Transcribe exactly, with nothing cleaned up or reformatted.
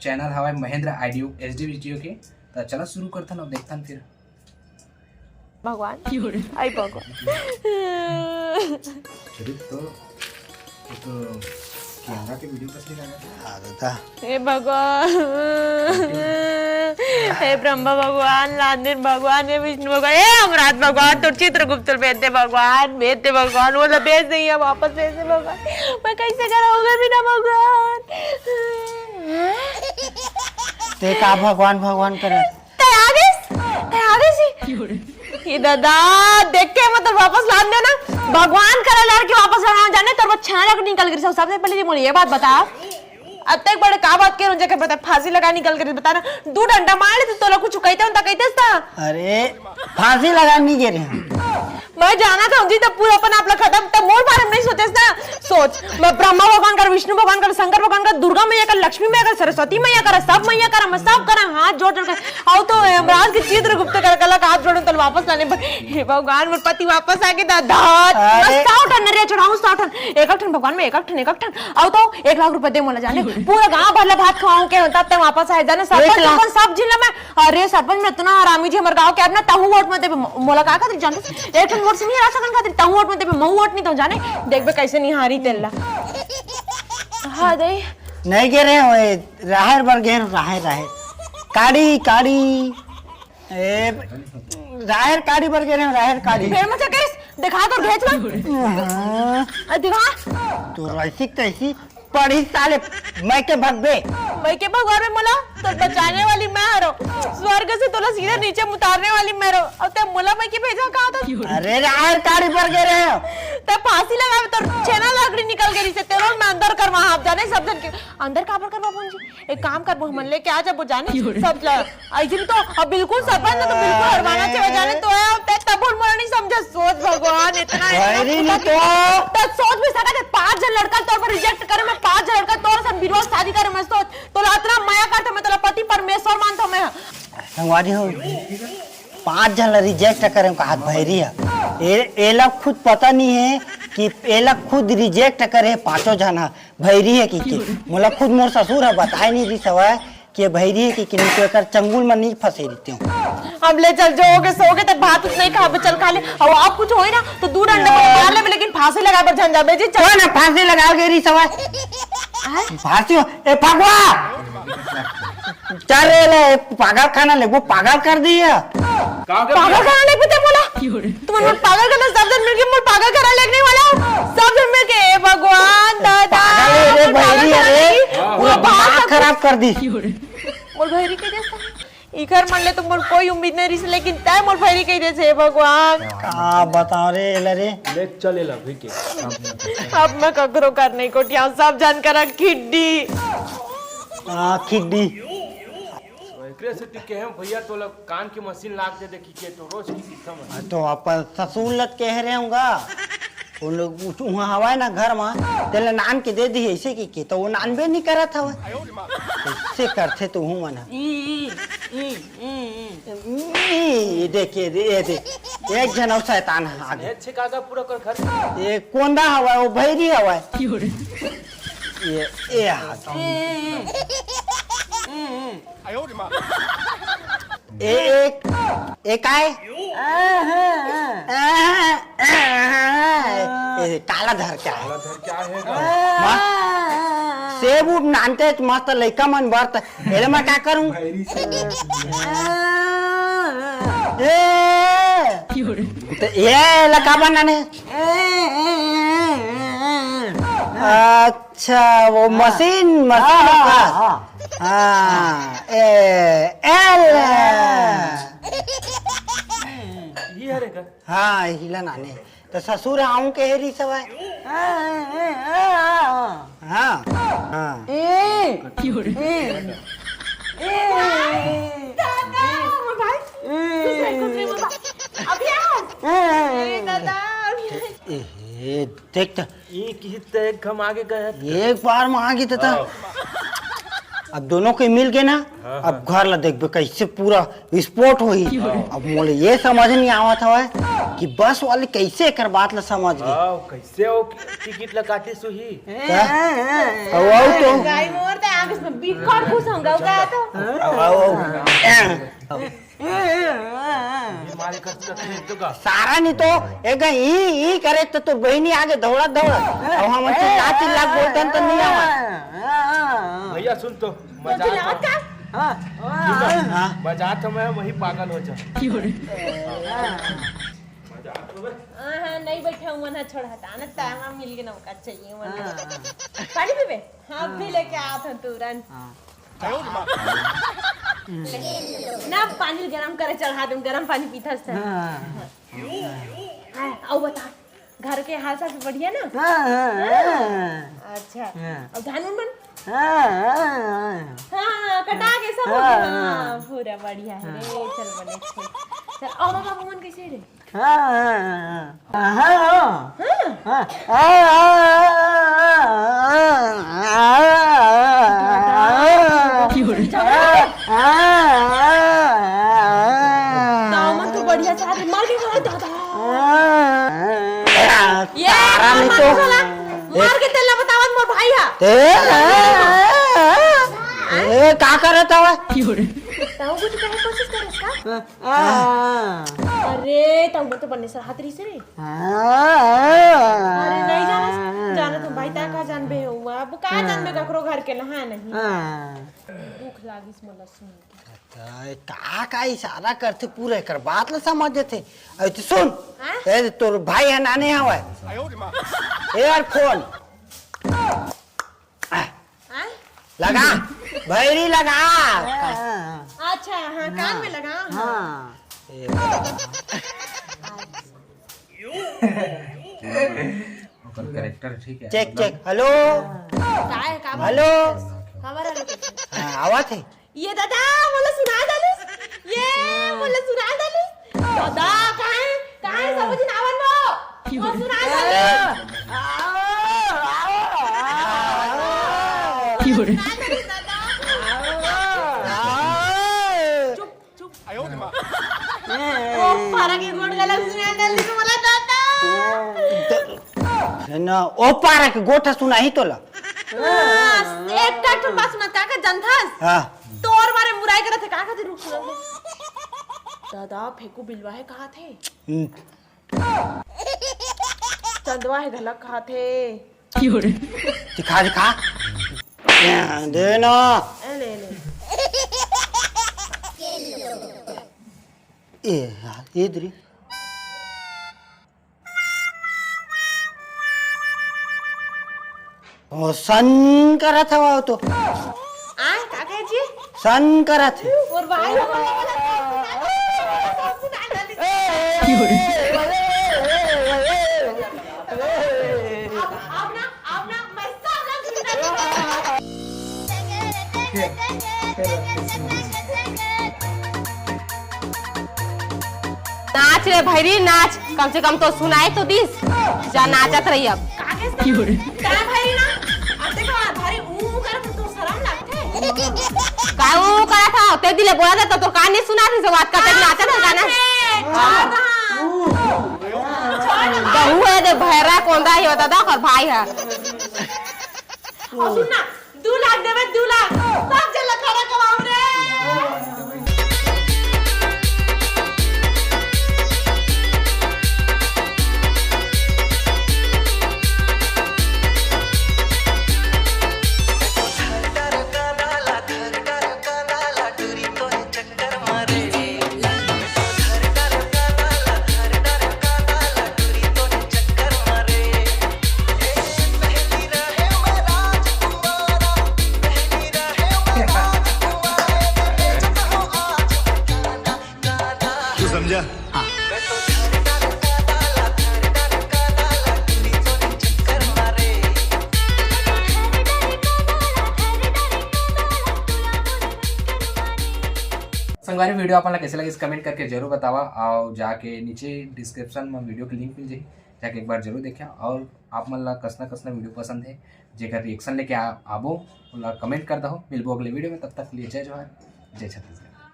Channel हवय Mahendra audio HD video के। त चला शुरू करथन अउ देखथन फिर। भगवान, आई भगवान। अरे तो, ये तो कैमरा के वीडियो कस ले लगा? हाँ, दादा। हे भगवान, हे ब्रह्मा भगवान, लादेन भगवान, हे विष्णु भगवान, हे यमराज भगवान, तोर चित्रगुप्त ल भेज दे भगवान, भेज दे भगवान, वो तो भेज नहीं है, वापस भेज दे भगवान। मैं कैसे कराऊंगा बिना भगवान? ते का भगवान भगवान करत? तैं आ गइस? तैं आ गइस? ये दादा, देख के मतलब वापस लान दे ना। भगवान करा लड़के वापस लाना जाने, तोर बस छेना लग निकल गई। सबसे पहले ये मोला ये बात बता। अतेक बड़े का बात के जेकर बता फांसी लगा निकल गई, बता ना। दू डंडा मार ले तो तोला कुछ कहते हों त कहते ता। अरे, फांसी लगा नहीं गे रहे हैं। मैं जानत हूँ जी, तब पूरा अपन आप ला खत्म, तब मोर बारे में नहीं सोचेस ना। सोच, मैं ब्रह्मा भगवान कर, विष्णु भगवान कर, शंकर भगवान कर, दुर्गा मैया कर, लक्ष्मी मैया कर, सरस्वती मैया कर, सब मैया कर, मैं सब करा हाथ जोड़ जोड़ के। अउ तो यमराज के चित्रगुप्त कर कला हाथ जोड़न तल वापस लाने बर। हे भगवान, मोर पति वापस आ गे दादा। अरे। मैं सौ ठन नरिया चढ़ाऊँ, सौ ठन। एक ठन भगवान में, एक ठन, एक ठन। अउ तो एक लाख रुपए दे मोला जाने। पूरा गांव भर ला भात खवाऊँ के, तब तक वापस आए जाने। सरपंच, एक लाख। सरपंच सब जिन ला मैं अरे सरपंच, मैं इतना हरामी जी हमर गांव के, अब ना तहूँ वोट में देबे। मो-, मोला का खातिर जानते? एक ठन वोट से नहीं हरा सकन खातिर, तहूँ वोट में देबे, महूँ वोट नहीं तो जाने। देखबे कैसे निहारी तेला। हाँ दई। नहीं गे रहे हो, ए, राहेर बर गे रहे हो, राहेर, राहेर। काड़ी, काड़ी। ए, राहेर काड़ी बर गे रहे हो, राहेर काड़ी। फेर मचा करिस, दिखा तो भेज ला। हाँ। आ, दिखा। तो ऐसी तैसी पढ़ी साले, मैं के भगबे। मैं के भगवान में मोला, तो बचाने वाली मैं हरो। स्वर्ग से तोला सीधे नीचे उतारने वाली मैं रो। अब ते मोला मैं के भेजा कहा था? अरे राहेर काड़ी बर गे रहे हो। ते फांसी लगा, तो छेना लकड़ी निकल गई से, तेरो मैं अंदर करवा आप जाने सब जन के। अंदर काबर करवा बहन जी? एक काम करबो, हमन लेके आ जाबो जाने सब ला। अइसन तो अब बिल्कुल सरपंच ने तो बिल्कुल हरवाना चाहिए जाने तो है, ते तब मोला नहीं समझे। सोच भगवान, इतना भैरी नहीं तो। ते सोच भी सकत है, पांच झन लड़का तोर पर रिजेक्ट करे, मैं पांच झन लड़का तोर सन बिरवा शादी करे, मैं सोच, तोला अतना मया करत हूँ, मैं तोला पति परमेश्वर मानत हूँ मैं। संगवारी हो, पांच झन ला रिजेक्ट करे, कहा भैरी है। ए, एला खुद पता नहीं है कि एला खुद रिजेक्ट करे पांचों झन हा। भैरी है कि के? मोला खुद मोर ससुर ह बताए नहीं रिस हवय कि ये भैरी है कि, कि नहीं तो एकर चंगुल म नहीं फंसे रहिते हूँ। अब ले चल, जो होगे सो होगे, तब भात उतना ही खाबे, चल खा ले। अउ आप कुछ होई ना तो दू डंडा मार लेबे, लेकिन फांसी लगाए बर झन जाबे जी, चल। कोई ना फांसी लगा गे रिस हवय। आय? फांसी हो, ए फगवा! चल रे, ले, पागल खाना ले, वो पागल कर दी है। का हो गया पागल भैया? खाना नहीं पीते बोला। तुम लोग पागल करना, सब जन मिलके मोर पागल करा लेने वाला हो। सब जन मिलके, ए भगवान, दादा, पागल है रे, मोर पागल बहरी करा है रे। लेगी। हाँ। पूरा मोर दिमाग बाप खराब कर दी। मोर भैरी कह देता। इखर मन ले तो मोर कोई उम्मीद नहीं रही, लेकिन तय मोर भैरी कह देते, हे भगवान। का बताओ रे, एला रे। ले चल एला, अभी के। अब मैं ककरो कर नहीं कोटिया, सब जन करा खिड्डी। हाँ, खिड्डी। एकरे सेती कहे भैया, तोला कान के मशीन लाग दे, देखी के तो रोज की किस्सा में। हाँ, तो अपन ससुर लत कह रहे होंगा। उन लोग उठ-, उहाँ हवाए ना घर में, तेला नान के दे दी ऐसे की, की तो वो नानबे नहीं करत हवे। कैसे करथे तू हूँ मन? ई, ई, ई, ई, ई। ई, देखिए, दे, ये दे। एक जन और शैतान है आगे। ये छिकागा पूरा कर घर। ये कोंदा हवाए, वो भैरी हवाए। ये, ये हाथ। ए, एक, एक आए। ए, काला धर के आए। काला धर के आए हे। मस्त। सेब उब नानते मस्त लइका मन बर त एले मैं का करूं? भैरी से। ए, तो ये लकाबा नाने। अच्छा, वो हाँ। मशीन, मशीन हाँ, का। हाँ, हाँ। हाँ, ए, एल। ये हरे का? हाँ, हिला नाने। तो ससुर आऊं के हेरी सवाय। हाँ, हाँ, हाँ। हाँ, हाँ। ए, ए, ए। दादा, मोर भाई। ए। खुश रह, खुश रह, मोर भाई। अभी आओ। ए। ए, दादा, अभी ए, ए, देख तो, एक ही तो एक हम आगे गए थे। एक बार में आगे तो था। हाँ। अब दोनों के मिल गे ना। हाँ, अब हाँ। घर ला देखबे, कैसे पूरा विस्फोट होही। हाँ। अब मोला ये समझ नहीं आवत हवय कि बस वाले कैसे एकर बात ला समझ गे। हाँ, कैसे वो टिकट ला काटिस होही? का? अउ, अउ तो। गाय मोर ते आगे से बिकट खुश होंगे, का तो? अउ, अउ, अउ। बीमारी कर सकत है तो का? सारा नहीं तो, एक ई, ई करे तो तोर बहिनी आगे दौड़त, दौड़त। अब हम चिल्ला, चिल्ला बोलतन तो नहीं आवा। भैया सुन तो, तो मजाक चिल्लावत हो। का? हाँ। सुन तो, हाँ। मजाक हो, मैं वही पागल हो जा। हाँ, हाँ, नहीं बैठा हूँ, मन छोड़ हटा ना, तामा मिल के नौका चाहिए, मन हाँ। पानी पीबे? हाँ, भी लेके आत हूँ तुरंत। हाँ। ना, पानी गरम करे चढ़ा दूँ, गरम पानी पीथस त। हाँ। हाँ, अउ बता, घर के हाल चाल सब बढ़िया ना? हाँ, हाँ, हाँ। अच्छा। हाँ। अउ धान उन मन? हाँ, हाँ, हाँ। हाँ, कटा के सब हो गया। हाँ, हाँ। हाँ, पूरा बढ़िया है रे। हाँ। चल बने, चल। चल, अउ मामा मन कैसे रे? हाँ, हाँ, हाँ। हाँ, हाँ। हाँ, हाँ। दामन तो बढ़िया से हाथ मार के बोला, दादा। ये तारा मार, नहीं मार तो। के बोला, मार के तेल ना बतावन मोर भाई हा। ए, ए, का करत हवा? ताऊ कुछ कहे कोशिश करे इसका? हाँ। अरे, तब तो बन्ने सर हाथ रही से रे। हाँ। अरे, नहीं जाना, जाना तो भाई, ता का जानबे हुआ? अब का हाँ। जानबे ककरो घर के ना, हाँ, नहीं। हाँ। दुख लागिस मोला सुन के। त का, का इशारा करथे, पूरा एकर बात ल समझ जथे। अरे, तो सुन, हाँ? ए, तोर भाई है नाने हवय। ए, यार, फोन। हाँ? लगा, भैरी लगा। अच्छा, हाँ, कान में लगा, हाँ। हाँ। ए, ओकर कैरेक्टर ठीक है, चेक, मतलब चेक। हेलो। का है, का बात हेलो। है? हमारा लोग कैसे? हाँ, आवत है। ये दादा, मोला सुना डालिस। ये मोला सुना डालिस। दादा, काहे, काहे समझ ना आवन वो? वो सुना डालिस। सुना डालिस दादा। चुप, चुप। ओ, पारा के गोठ गला सुना डालिस मोला दादा। है ना, ओ पारा के गोठ सुनाही तोला। हाँ, एक ठन बात सुना, का का जानथस? हाँ। तोर बारे में बुराई करत हे, का खातिर रुक सुना दे। दादा, फेकू बिलवा हे कहाथे। हम्म। चंदवा हे घलक कहाथे। दिखा, दिखा। दे ना। ए, ले, ले। ए, यार, ये दरी। ओ, सन करत हवा तो। आय, का कहे जी? सन करत हे। और भाई, अब ना, अब ना, मैं सब लोग नाच रे भैरी, नाच, कम से कम तो सुनाई तो दिस। जा नाचत रही अब। का भैरी ना? अब देखो, भारी ऊ ऊ करत तो शरम लागथे। का ऊ ऊ करत हव? ते दिले बोला था तो तोर कान नहीं सुना था, से बात करते नाचत है गाना। छोड़ दे। बहू है दे, भैरा कोंदा ही होता था, ओकर भाई है। और सुन ना, दू लाख देबे, दू लाख। सब झन ला खड़ा करवाओ रे। तू समझा? संगवारी, वीडियो आप मन ला कैसे लगिस, कमेंट करके जरूर बतावा। और जाके नीचे डिस्क्रिप्शन में वीडियो के लिंक मिल जाही, जाके एक बार जरूर देखा। और आप मन ला कसना कसना वीडियो पसंद है, जेकर रिएक्शन लेके आ, आबो, ओला कमेंट कर दहो। मिलबो अगले वीडियो में, तब तक के लिए जय जोहार, जय छत्तीसगढ़।